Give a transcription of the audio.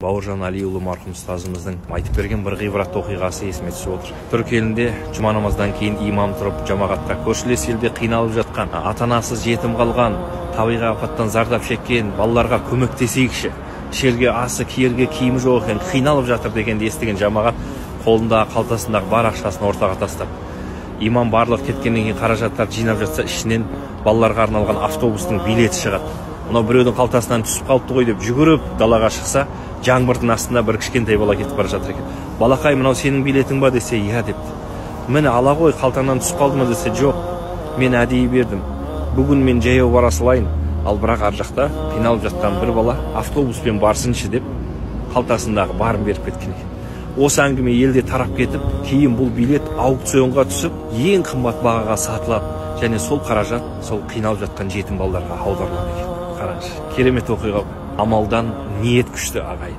Бауыржан Әлиұлы марқұм ұстазымыздың айтып берген бір ғибратты оқиғасы есіме түсіп отыр. Түрік елінде жұма намаздан кейін имам тұрып, жамағатқа көршілес елде қиналып жатқан, ата-анасыз жетім қалған, табиғи апаттан зардап шеккен балаларға көмектесейікші, ішерге асы, киерге киімі жоқ екен, қиналып жатыр дегенді естіген жамағат қолындағы, қалтасындағы бар ақшасын ортаға тастап, имам барлық кеткеннен кейін қаражаттарды жинап жатса, ішінен балаларға арналған автобустың билеті шығады. Мынау біреудің қалтасынан түсіп қалыпты ғой деп жүгіріп далаға шықса, жаңбырдың астында бір кішкентай бала кетіп бара жатыр екен. Балақай, мынау сенің билетің ба десе, иә депті. Міне, ала ғой, қалтаңнан түсіп қалды ма десе, жоқ, мен әдейі бердім. Бүгін мен жаяу бара салайын, ал бірақ ар жақта қиналып жатқан бір бала автобуспен барсыншы деп қалтасындағы барын беріп кеткен екен. Осы әңгіме елде тарап кетіп, кейін бұл билет аукционға түсіп, ең қымбат бағаға сатылады және сол қаражат сол қиналып жатқан жетім балаларға аударылады екен. Қараңызшы, керемет оқиға. Амалдан ниет күшті, ағайын.